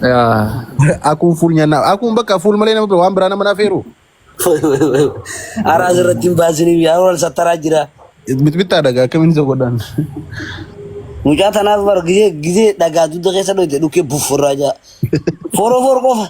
Yaa. Akuun fuul nyaannaa. Akuun bakka fuul malee nama waan biraa nama naaf heeru. Ara asirratti hin baasiniif yaa wal sattaraa jira. Bitbittaa dhagaa akkamiin isa godhan. Mucaa tanaaf bar gizee gizee dhagaa dugda keessa dhoyte dhukkee buff irraa jaa. Fooroo foor qofa.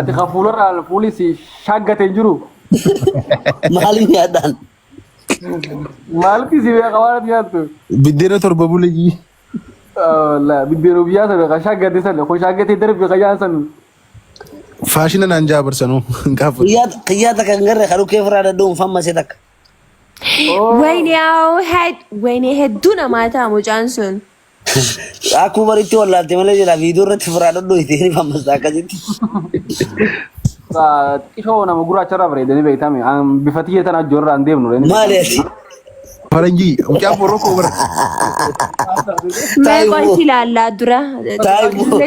Ati ka fuularraa fuuli si shaaggate hin jiru. Maaliin nyaadhaan? Maalti si beeka waan ati nyaattu? Biddeena torba bulee. La biddeena biyyaa sana ka shaaggate sana ko shaaggatee darbe ka jaan sana. Faashina naan jaa barsanuu hin gaafatu. Qiyyaa takka hin garre kan dhukkee ofirraa dhadhuun fammasee takka. Wayne yaa'u wayne hedduu namaa ta'a mucaan sun. Akkuma baritti wallaalte malee jira viidiyoo irratti ofirraa dhadhuun ni fammasta akkasitti. Xiqqishoo nama gurraacha irraa bareedanii beektame. Bifa tiyya tana ijoollee irraa hin deemnu. Maali ati? Faranjii mucaan Morokoo bara. Mee qoy ilaallaa dura. Taayibu.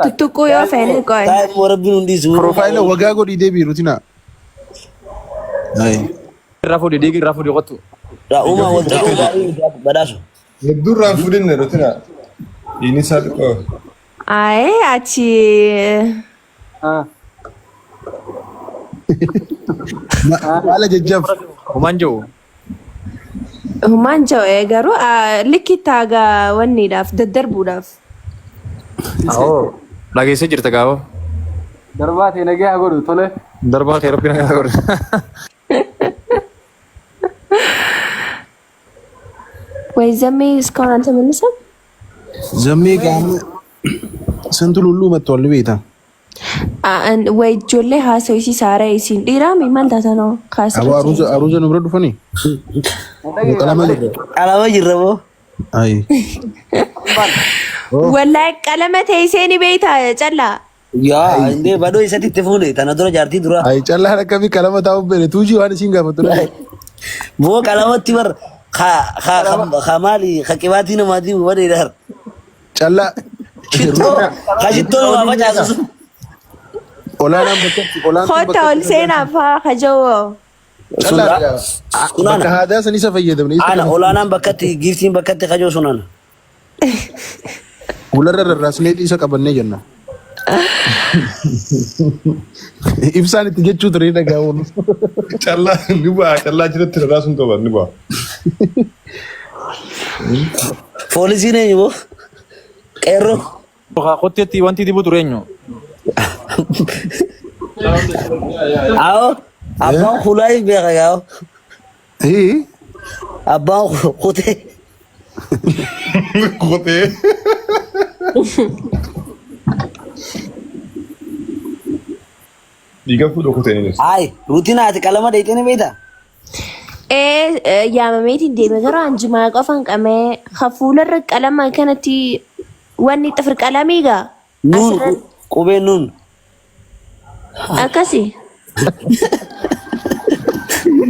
Tuttuqquu yoo feene qoy. Taayibu rabbiin hundi isu. Piroofaayila wagaa godhii deebii rutina. Irraa fuudhi dhiigi irraa fuudhi qottu. Uumaa wal ta'uu gaarii miti akka badhaasu. Hedduu irraa hin fudhinne rutina. Dhiigni isaa xiqqoo. Ayee achi Maala jajjab. Humaan jiru. Humaan ja'e garuu likki taagaa wanniidhaaf daddarbuudhaaf. Awoo. Dhageessee jirta gaafa. Darbaa ta'e nagee haa godhu tole. Darbaa kee rabbi nagaa godhu. ወይ ዘሜ እስካሁን አልተመለሰም። ዘሜ ጋር ስንቱ ሉሉ መጥቷል ቤታ Way ijoollee haasofsiisaara isin dhiiraa mi maal taata noo Aboo kaasirra aruuza aruuza nu bira dhufanii? Qalama jirra. Qalama jirra moo? Ayi. Wallahi qalama teessee ni beeyta callaa. Yaa indee badoo isatti itti fuune tana dura jaartii dura. Ayi callaan akkamii qalama taa'uuf beele tuujii waan isiin gaafatu dha. Boo qalamatti bar ka ka ka maali ka qibaatii namaatii badee dar. Callaa. Shittoo ka shittoo namaa facaasu sun. Olaanaan bakkatti olaantuun Kottaa ol bakkatti. seenaa faa kajawoo. Callaa Sun bakka ana. haadaa san isa fayyadamne. isa Ana kana olaanaan bakkatti giiftiin bakkatti kajoo sun ana. Fuularra rarraasnee isa qabannee jenna. Ibsaan itti jechuu ture dhagaa oolu. Callaa ni bu'aa callaa jiratti rarraasuun toba ni bu'aa. Poolisiin eenyu boo? Qeerroo. Qotteetti wanti dibu ture eenyu? Awo abbaan kulaa hin beeka yaa'u. Hii. Abbaan kutee. Kotee. Dhiiga fuudhu kotee ni Ayi ruutiin ati qalama dheeyxee ni beektaa? Ee yaamameetiin deeme garuu an jimaa qofan qabee ka fuularra qalama kanatti wanni xifir qalamii gaa Nuun asirra qubeen nuun. akkasi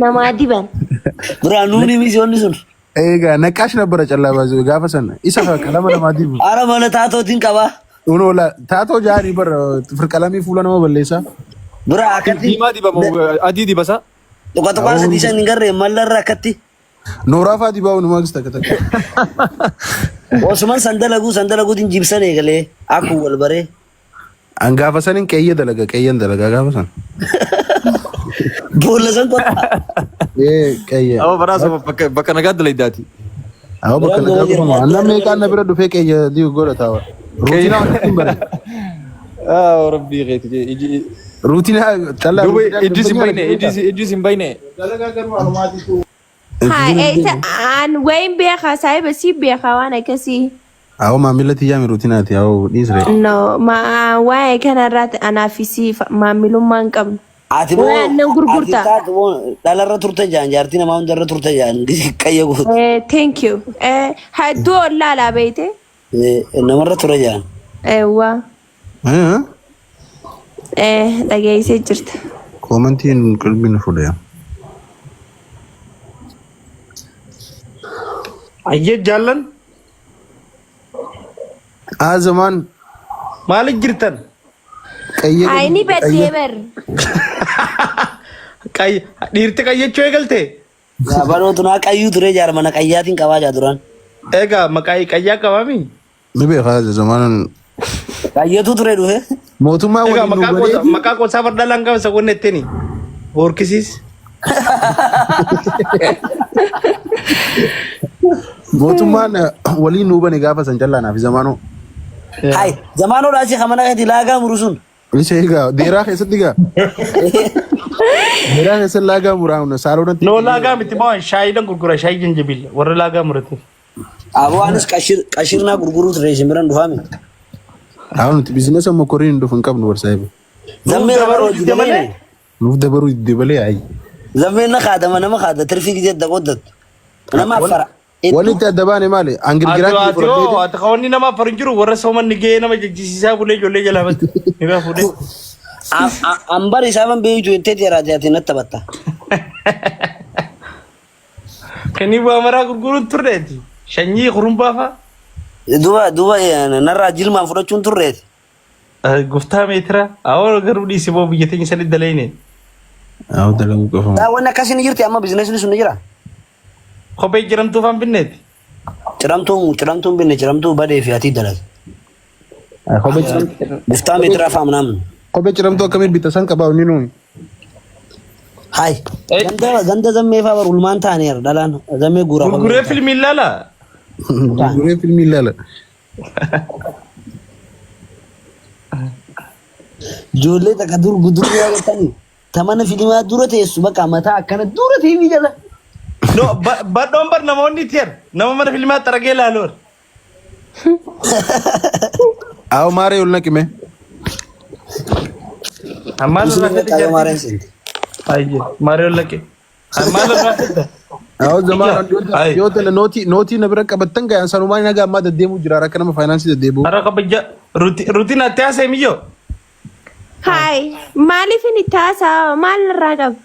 namaa diban. Biraa nuuni misi wanni sun. Egaa naqaash nabbara callaa baasee gaafa sana isa qalama namaatiif. Ara mana taatootiin qabaa. Unoo la taatoo jaarii bara firqalamii fuula nama balleessaa. Biraa akkatti Diimaa dibamu adii dibasa. tuqa tuqaa sadii shan hin garree mallarra akkatti. Nooraa fa'aa dibaa oolu maakis takka takka. Osuman san dalaguu san dalaguutiin jibsan eegalee akkuma wal baree. An gaafa saniin qeeyya dalaga qeeyyan dalagaa gaafa san. Boolla san qotaa. Ee qeeyya. Awoo baraasa bakka bakka nagaa dalaydaati. Awwa bakka Biraan nagaa goba qofa jirma. Annan meeqaan na bira dhufee qeeyya diu godha taawa. Ruutinaa walitti bare. Aa rabbii keeti iji Ruutinaa callaa duuba ruutinaa ijji sin bayne ijji ijji sin bayne. Haa eessa an wayin beekaa saahiba sii beekaa waan akkasii. Awwa maamila tiyyaa mi ruutinaati awwa dhiisre. No ma waa'ee kanarraatti anaaf isii maamilummaa hin qabnu. Ati moo Waa'ee aannan ati gurgurtaa. taatu moo dhalarra turte jaan jaartii namaa hundarra turte jaan qayya gootu. Thank you. Hedduu ollaalaa beeyte. Namarra ture jaan. Eewwa. Dhageessee jirta. Koomantiin qalbii nu fuudhe. Ayyee jaallan Haa zamaan maaliif jirtan? qayyee Haa inni baddee bar. Dhiirti qayyachuu eegalte? Yaa baloo tunaa qayyuu ture jaar mana qayyaatiin qabaa jaa duraan. Egaa maqaa qayyaa qabaami? Ni beekaa zamaanan Qayyatu ture dhufe. mootummaa Egaa waliin nu maqaa godhee qosa maqaa qosaa farda langaa isa wanne ittini. Horkisiis. Mootummaan waliin nu bane gaafa san callaa naaf zamaanoo. Hai, zamaanoo dhaasi kamana keeti laagaa muru sun. Isa egaa deeraa keessatti egaa. Deeraa keessatti laagaa muraa hunda saaloonatti. No laagaa miti moo shaayiidhaan gurgura shaayii janjabiil warra laagaa murate. Aboo anis qashir qashirnaa gurguruu ture isimiran dhufaame. Haa nuti biizinasa mokoriin hin dhufu hin qabnu barsaa'e. Zammee Nuuf nama dabaruu hojii didde malee. dabalee. Nuuf dabaruu didde malee ayi. Zammeen na kaadama nama kaada tirfii gisee daqoddatu. Nama afara. Walitti adda baane maali? Ati Angirgiraatti ati hoo fudhadhee ati kawanni nama afar hin jiru warra soomanni gahee nama jechisiisaa bulee ijoollee jalaa batte. Ni baa fuudhee. Ambar isaa ban beeytu jettee jiraate ati natti taphatta. Kanii bu'aa maraa gurguruun turreeti. Shanyii kurumbaa fa'a. Duuba duuba narraa jilmaan fudhachuun turreeti. Goftaa meetira. Awwa garuu dhiisi boo biyya teenya sanitti dalayne. Haa dalaguu qofa. Taa wanni akkasii ni jirti amma bizinesni sun ni jira. Kophee jiramtuu faan binneeti. Ciramtuun ciramtuun binne ciramtuu badee fi ati dalate. Kophee ciramtuu. Goftaa meetiraa fa'aa namni. Kophee ciramtuu akkamiin bitta san qabaa inni nuyi. Hai. Ganda ganda zammee fa'aa bar ulmaan ta'aniira dhalaan zammee guuraa Gurguree filmii ilaala. Gurguree filmii ilaala. Ijoollee takka dur guduruu yaadatanii tamana filimaa dura teessu bakka mataa akkana dura TV jala. No badhoon bar namoonni itti yar nama mana filmaa xaragee ilaalu. Haa maaree ol naqime. Ammaan Isin irraa fedhe qaqqabee maareen jaartii. seente. Ayyee maaree ol naqe. Ammaan irraa fedhe. Haa zamaan Ayi. yoo tana nootii nootii na bira qabattan gahan sanumaan nagaa ammaa deddeemuu jira akka nama faayinaansii deddeebi'u. Har'a kabajja rutiin atti haasa'e miyyoo. Haay, maaliif inni taasaa maal irraa qaba?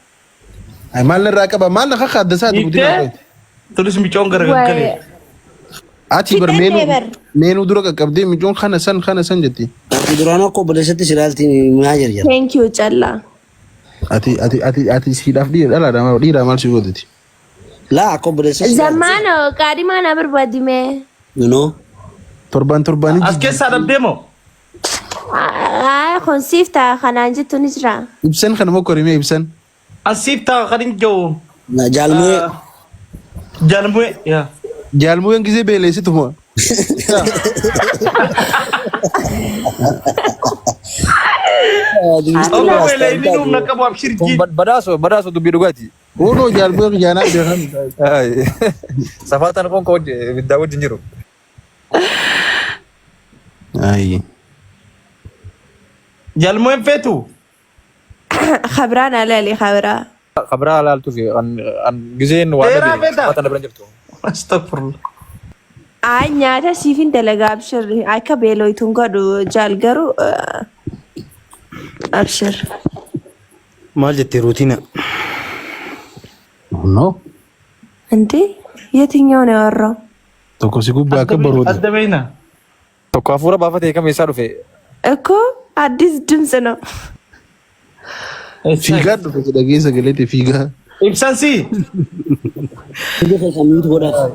Ay maal narraa qaba maal na kakka adda isaati guddina Hiiktee turis micoon garagalee. Ati bar Fixannee meenuu bar. meenuu dura qaqqabdee micoon kana san kana san jetti. Ati duraan akka obboleessatti si ilaalti maa jirjira. Thank you callaa. Ati ati ati ati siidhaaf dhiira dhalaadha dhiira maal si godhati. Laa akka obboleessatti si ilaalti. Zammaana qaadhimaa na barbaadime. You know. Torbaan torbaanii As keessaa dhabdee moo? Haa konsiif ta'a kanaan jettu ni jira. Ibsan kana mokkorimee ibsan. Asiif ta'a kan hin jiru. Na jaalmee Jaalmu'ee. Yaa. Jaalmuun gisee beeleessitu moo? Obbo Beela inni humna qabu abshir Kun jii. badhaasoo badhaasoo dubbii dhugaati. Kunoo jaalmuun jaanaa beekan. Safaataan qoonqoo ibiddaa wajjin jiru. Ayi. Jaalmu'een feetu. Khabiraan alaali khabiraa. Kabraa alaaltuu fi an gizeen waa Dheeraa dhabe feetaa? safaataan bira jirtu. Astagfirullah. Haa nyaata siif hin dalagaa abshir akka beeloytuun godhu jaal garuu abshir. Maal jette ruutina? No. እንዴ የትኛው ነው ያወራው? Tokko si gubbaa akka barooda. Adda beeyna. Tokko hafuura baafatee kam eessaa dhufe? እኮ አዲስ ድምፅ ነው። Fiigaa dhufe si dhagee sagaleete fiigaa. Ibsan si. Ija keessa mute godhaaf.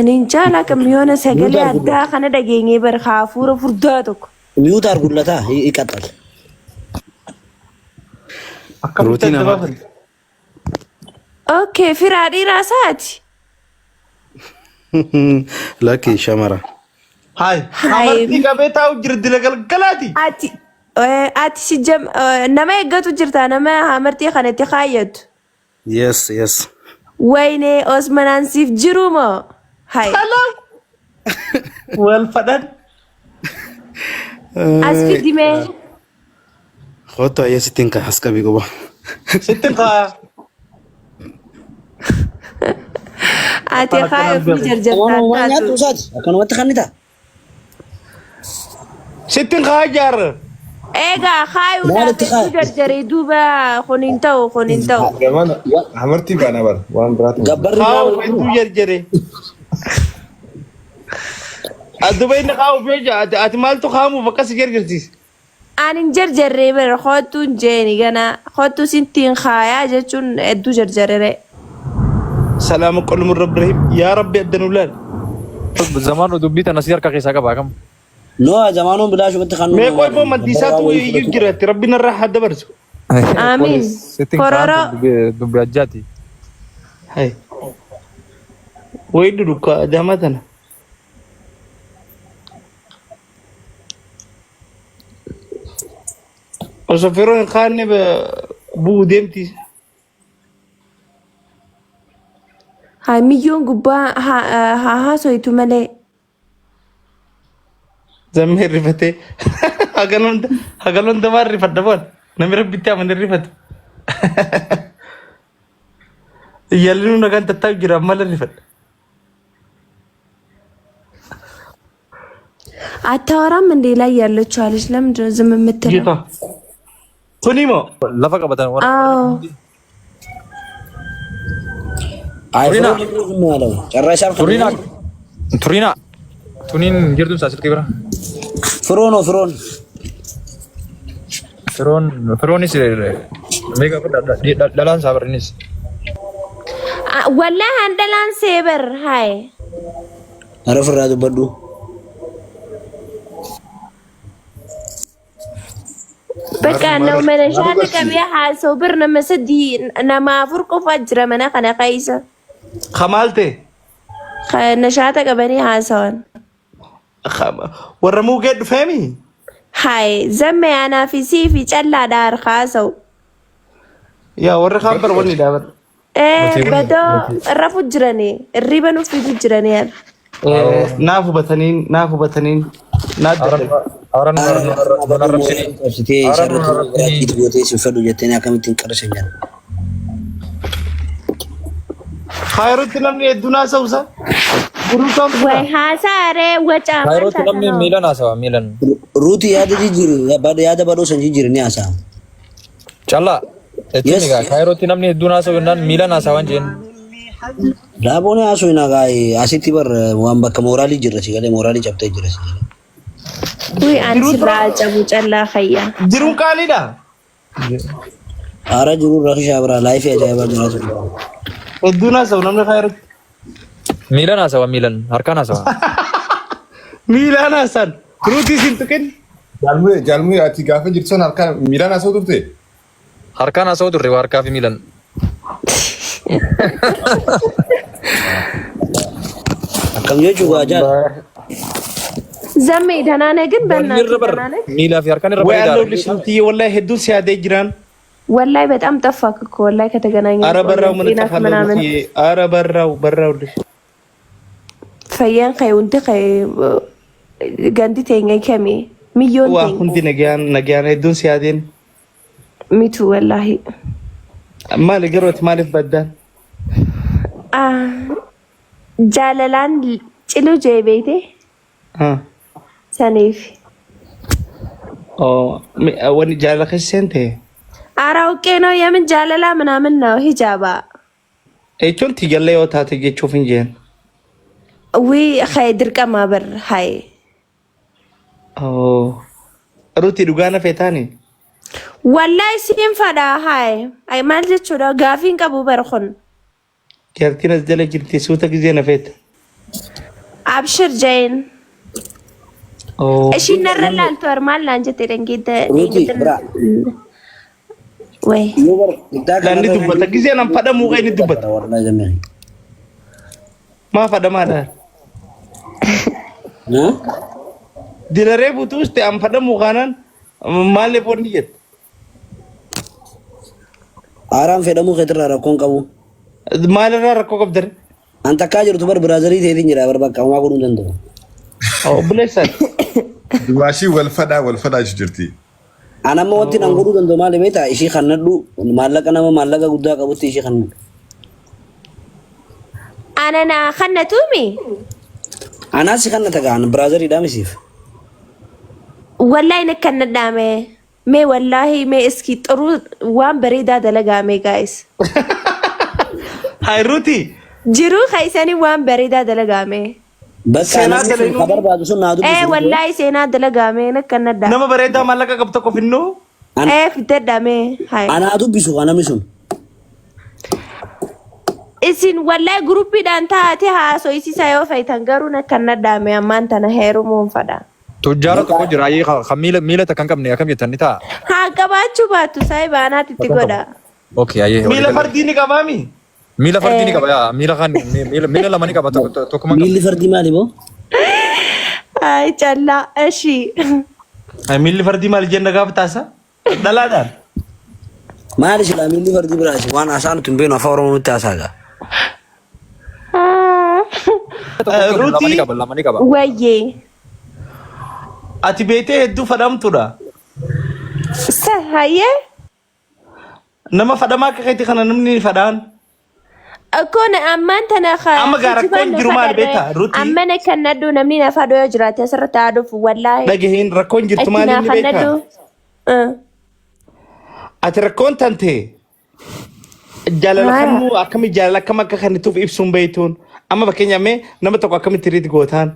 እኔ እንጃ አላውቅም። የሆነ ሰገሌ አዳ ከነ ደገኘ በርካ ሀፉረ ፉርዳ tokko Mute argullataa ይቀጥል። Akkamitti Ruutiin adda amma- baafate? Okay firaa dhiiraa isaati. Lakki shamara. Hayi. Hayi. Amartii qabee taa'u jira dila galgalaati. Ati ati si jam nama eeggatu jirta nama amartii kanatti kaayyatu. Yes. ወይኔ Osmanaan siif jiru moo? Hai. Salaam. Wal fadhan. As fidime. Kottu ayyee sittiin kaa as qabii quba. Sitti kaa. Ati kaayuuf ni jarjartaa Waan nyaattu taatu. isaati akkanumatti kan ni ta'a. Sitti kaa jaarra. Egaa kaayuudhaaf Maalitti hedduu kaaya? jarjaree duuba kun hin ta'u kun hin ta'u. Zamana amartii baana bara waan biraati. Gabbarri Kaa'u hedduu jarjare. Adduba inni kaa'uuf yoo jaa ati maaltu kaa'amuuf akkas jarjarsiise? Ani hin jarjarree bara kootuun jeeni gana kootu sittiin kaayaa jechuun hedduu jarjarere. Salaama qolmu Ibrahim yaa Rabbi adda nu laal. Zamaanoo dubbii tana si harka keessaa qaba akkam. No zamaanuun bilaashumatti kan Mee qoy immoo mandiisaatu iyyuu jiraatti Rabbi narraa haa dabarsu. Amiin. Sittiin Kororoo. kaan dubbii ajjaati. Hai. Wayi dudukka adama tana. Osoo firoo hin kaanne bu'uu deemti. Haa miyyoon gubbaa haa haa haasoytu malee. Zammee rifatee hagaloon damaa rifadha boon namni rabbitti amane rifatu. Iyyaalli nu nagaan tattaa'u jira amma rifadha. አታወራም እንዴ ላይ ያለችው አለች። ለምንድን ነው ዝም የምትለው? Jita. Kuni moo Lafa qabatan warra. አዎ አይ Turina. ፍሮን ዝም ያለው ጭራሽ አልከ Turina. Turina. Tuniin jirtuun isaa silkii bira. ፍሮ ነው ፍሮን Firoon firoonis meeqa dhalaan isaa barrinis. ወላሂ አንደላን ሴበር ሀይ ኧረ ፍራ ዱበዱ በቃ ነው መነሻ ቀቢያ ሀሰው ብር ነመሰዲ ነማፉር ቆፋ ጅረ መና ከነ ቀይሰ kamaal ta'e ነሻተ ቀበኔ ሀሰዋን warra muukee dhufeemi. ሀይ ዘመ ያናፊ ሲፊ ጨላ ዳር ሀሰው Yaa warra kaan bar wanni dhaaban. በዶ ረፉ ጅረኔ ሪበኑ ፊቱ ጅረኔ ያል Naaf hubataniin naaf hubataniin naaf dadhabe. Awara nu arrabsini. qabsitee isarratti gootee sin fedhu jettee akkamittiin qarsheen jedha. Kaayirotti namni hedduun haasa'uusa. Guruutaan ወይ ሀሳሬ ወጫ Kaayirootti namni miilan haasawa miilan. Ruuti yaada jijjiiri yaada badhoo san jijjiiri ni haasa'a. Callaa. Jechuun Yes. egaa kaayirootti namni hedduun haasawu jennaan miilan haasawaan jeen. Daaboon haasoo hin hagaa asitti bar waan bakka mooraalii jirra si galee mooraalii cabtee jira si galee. ወይ አንቺ ራጨቡ ጨላ ኸያ Jiruun qaaliidha. Haara jiruun rakishaa biraa laayifii ajaa'ibaa jiraatu. Hedduun haasa'u namni kaayirotti. Miilan haasawa miilan harkaan haasawa. Miilaan haasa'an. Ruutii siin tuqin. Jaalmuu jaalmuu ati gaafa jirtu sana harkaan miilaan haasa'u turte. Harkaan haasawuu turre waa harkaa fi miilan. Akkam jechuu gaa jaal. ዘሜ ደህና ነህ ግን? Wanni በእናትህ irra bar ደህና ነህ? miilaa fi harkaan irra Way bareedaa. alloolli sultiyye wallahi hedduun si yaadee jiraan. ወላይ በጣም ጠፋክ እኮ ወላይ ከተገናኘን Ara barraa'u mana ጤናክ xafaloo ምናምን ruutiyye. Ara barraa'u barraa'u. ፈየን ከይ ውንቲ ከይ ገንዲ ቴኛ ከሚ ሚዮን Waa ቴኛ hundi nagaan nagaan hedduun si yaadeen. ሚቱ ወላሂ Maali garuu ati maaliif baddaan? ጃለላን ጭሉ ጄቤቴ ሰኔፍ Wanni jaalala keessa seente. ኧረ አውቄ ነው የምን ጃለላ ምናምን ነው ሂጃባ Jechuun tiyyallee yoo taate jechuuf hin jeen. ዊ ከይ ድርቀማ በር ሀይ Ruutii dhugaa na feetaani. ወላይ ሲን ፈዳ ሀይ አይ ማል jechuudha gaafiin qabu bar kun Jaartiin as jala jirti suuta gizee na feeta. abshir jain ishiin narra laaltu armaan laan jette dhangeedda Ruuti biraa. ወይ Yoo bar xiqqaa Laan ni dubbata gizee nan fadhamuu qee ni dubbata. Wallahi zammee. Maa fadhamaadha? Dilaree butuus ta'e an fadhamuu kaanaan maaliif wanni jette? Haaraan fedhamuu keetirraa rakkoon qabu. Maalirraa rakkoo qabdare? An takkaa jirtu bar biraazarii ta'eetiin jira bar bakka homaa godhuu hin danda'u. Obboleessaan. Dubaashii wal fadhaa wal fadhaa jirti. An amma wanti nan godhuu danda'u maali beektaa ishii kannadhu maallaqa nama maallaqa guddaa qabutti ishii kannadhu. አነና ከነቱሚ Anaas si kannata gaa an biraazariidhaa misiif. ወላይ ነከነዳሜ ሜ ወላሂ ሜ እስኪ ጥሩ ዋን በሬዳ ደለጋሜ ጋይስ Hai Ruutii. ጅሩ ከይሰኒ ዋን በሬዳ ደለጋሜ Bakka Seenaa namni sun dalaguu- ka barbaadu sun naa ኤ dubbisu. ወላይ ሴና ደለጋሜ ነከነዳ Nama bareedaa maallaqa qabu tokko finnoo. ኤ ፊተዳሜ ሃይ Anaa dubbisu ka namni sun. Isin wallahi guruppiidhaan taate haasoysiisa yoo feetan garuu na kan nadhaame ammaan tana heerumuun fadha. Tujjaara tokko jira ayyee kan miila miila takka hin qabne akkam jettan ni ta'a. Haa qabaachuu baattu saahiba anaatti itti godha. Okay ayyee. Miila fardii ni qabaami. Miila fardii ni qaba yaa miila kan miila miila lama ni qaba tokko tokkuma hin qabu. Miilli fardii maali boo? Ay callaa eshi. Miilli fardii maali jenna gaafa taasa? Dhalaadhaan. Maali silaa miilli fardii biraati waan haasaa nuti hin beeknu afaan Oromoo nutti haasaa gaa. Lama ni Ruutii qaba lama ni qaba. Wayyee. ati beetee hedduu fadhamtuudha. Sa hayyee. Nama fadhamaa akka keetii kana namni ni fadhaan. Kun ammaan tana Amma gaa rakkoon jiru maal beektaa, Ruutii? Ammana kan nadhu namni na fadhu yoo jiraate asirratti haa dhufu wallaahi. Dhagahiin rakkoon jirtu Itti maal naa inni kan beektaa? nadhu. Ati rakkoon tante jaalala Haa. kamuu akkami jaalala akkam akka kennituuf ibsuun beektuun amma fakkeenyaaf mee nama tokko akkamitti riit gootaan.